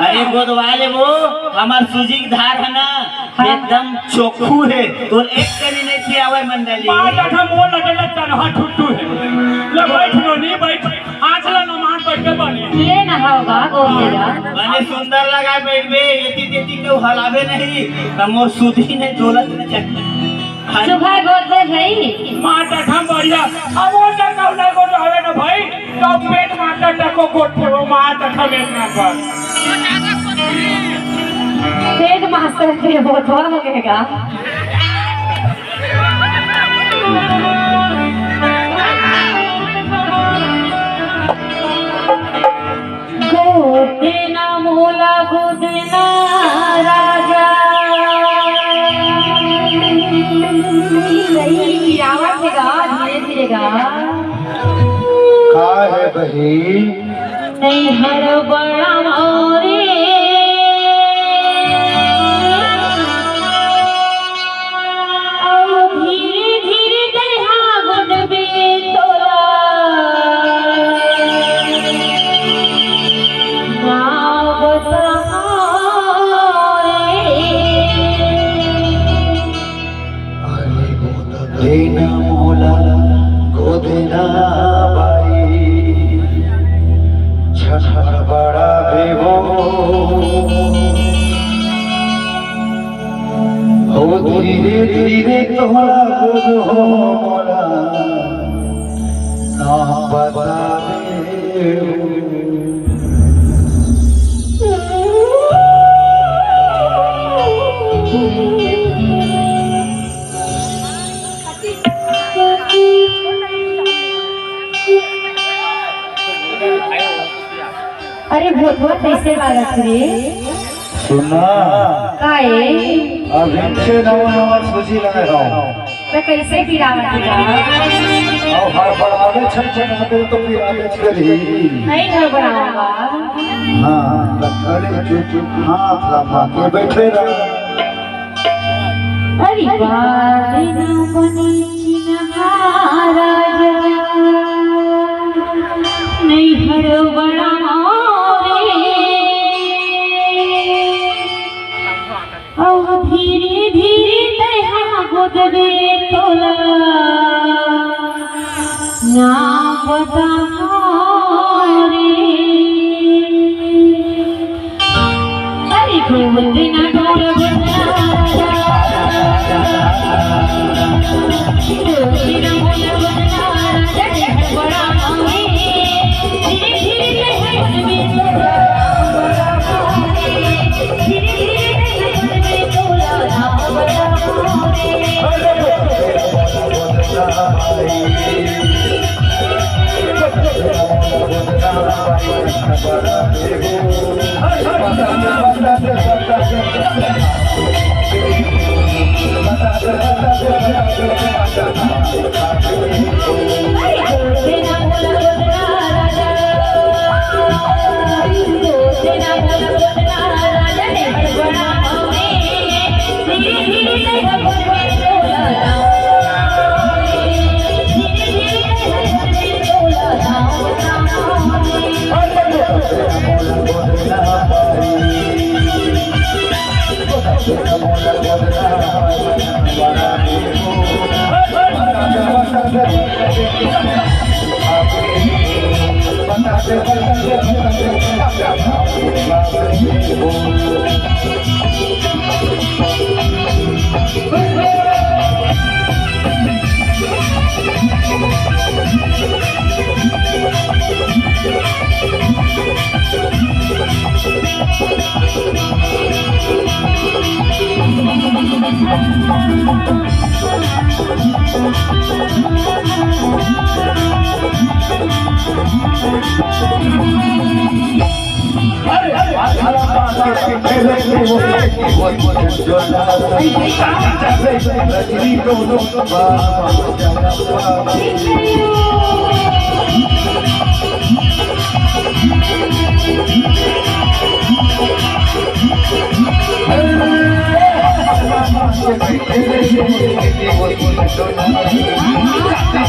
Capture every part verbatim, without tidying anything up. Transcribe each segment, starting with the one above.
अरे गोदवा ले वो, हमर सूजी के धार है ना, हाँ। एकदम चोखू है, तोर एक कनी नहीं पियावे मंडली। मार लठा मोर लगे ले तनहा ठुट्टू है। ले बैठ लो, नहीं बैठ। आज ला नमान बैठ के बने। ये ना होगा, गोंदेगा। बने सुंदर लगा बैठ बे, एती तेती के हलावे नहीं, त मोर सूजी नहीं डोलत नहीं जाए। सुबह गोद ले भाई। मार लठा बढ़िया। अब वो लठा उठा गोद हवे ना भाई। तो पेट माता तको गोठे वो माँ तथा में ना कर। पेट मास्टर के बोतवा लगेगा। गोदना मोला गोदना राजा। सही आवत हे गा, धीरे धीरे गा। का है बहिन? नैहर बड़ा मोरे, अउ धीरे धीरे दया गुनबे तोला। ना बताए। अरे गोद देना मोला, गोद देना बाई, छठन बड़ा देवो। हो धीरे धीरे तोहरा गोद हो मोला, ना बता देवो। अरे भोजवा कैसे लागत रे? सुना। काए? अभी से नवा नवा सूजी लाए हो। तो कैसे गिरावत गा? और हड़बड़ावे छन छन आते तो गिरावे छली। नहीं हड़बड़ाऊंगा। हाँ, तो खड़े चुप चुप हाथ लगा के बैठे रहो। अरे बादन बनी चिन्हारा नैहर बड़ा मोरे। अउ धीरे धीरे तैहा गोदबे तोला ना बता रे।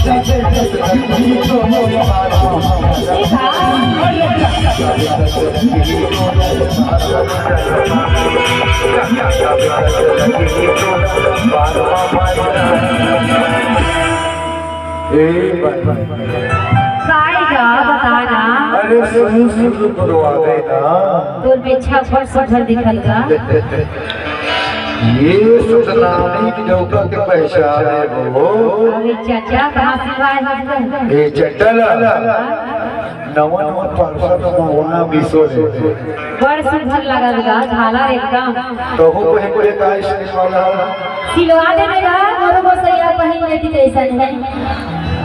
ए भाई, काय गा, बता ना। अरे सुन, सुन, बुलवा दे ना। तोर बिछा बड़ सुघर दिखत गा। ये सतनामी के डौका के पहचान हे वो। अरे चाचा, कहाँ से आए हो? ए चट्टा ला। नवा नवा पार्षद नवा मिसो ले। बड़ सुघर लगत गा, झालर एकदम। तहू पहिन के का स्टाइल वाला? सिलवा दे बेटा, मोरो गोसैया पहिन लेती जैसन है।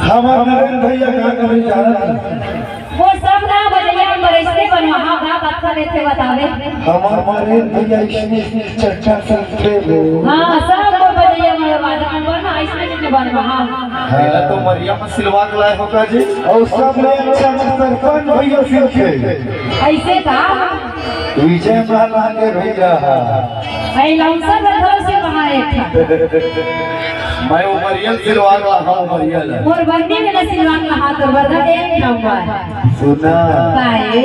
हमार नरेंद्र भैया का कभी जानत नहीं। वो सब ना बजैया हमर ऐसने बनवा, हाँ, का बात कर रहे थे बतावे। हमार नरेंद्र भैया इसने चर्चा करते हो। हाँ, सब वो बजैया हमर बात बनवा, ऐसने के बनवा, हाँ। मेरा तो मरिया में सिलवा के लाए हो का जी? और सब ले अच्छा सरपंच भैया सिलते। ऐसे का? विजय महल के भैया। भाई लमसर रखल से कहाँ एक था? मैं उमरियल सिलवा रहा हूँ, उमरियल। मोर बन्नी में न सिलवा रहा तो बरदा एक नंबर। सुना। भाई।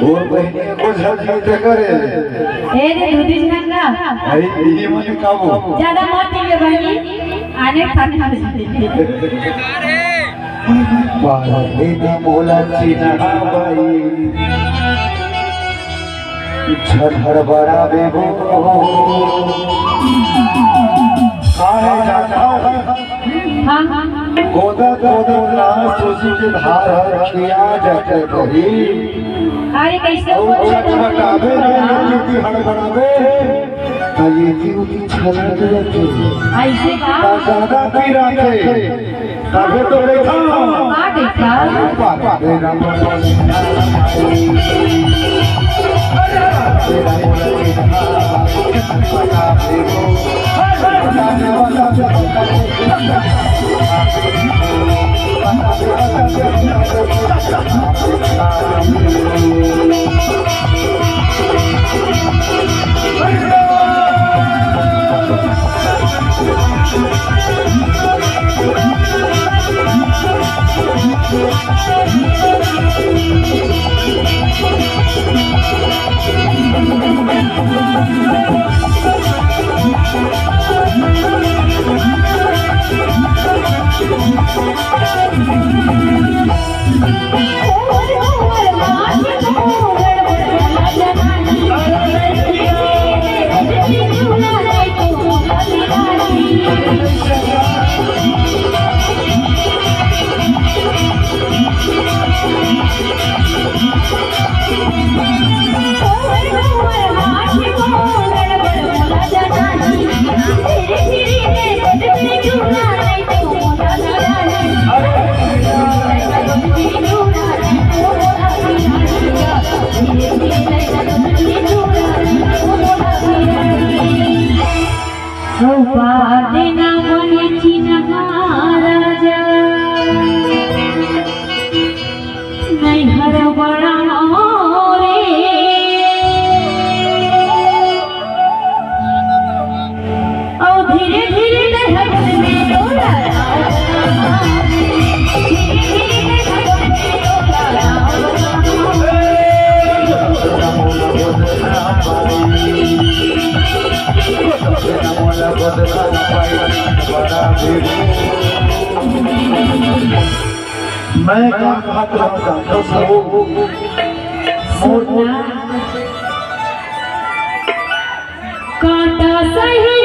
और बहनी को झट झट करे। ए रे दू दिन नंगा। भाई, यही मन काबू। ज्यादा मत पीवे बहनी। आने खाने। पाले ना मोला चिन्हा बाई, झन हड़बड़ाबे वो। काहे जानथव? हाँ, हाँ। गोदा गोदा ना सोची के धार हर खिया जाते रही। अरे कैसे और बोल रहे हो? छटपटाबे ना, क्योंकि हड़बड़ाबे। त ये की उठी छलक लगे। ऐसे का? त ज्यादा पी रखे। तबे तो देखा। का देखा? अरे बाप रे, राम बाप रे। मैं का कहत रहूं, जानथव सब? मोर कांटा सही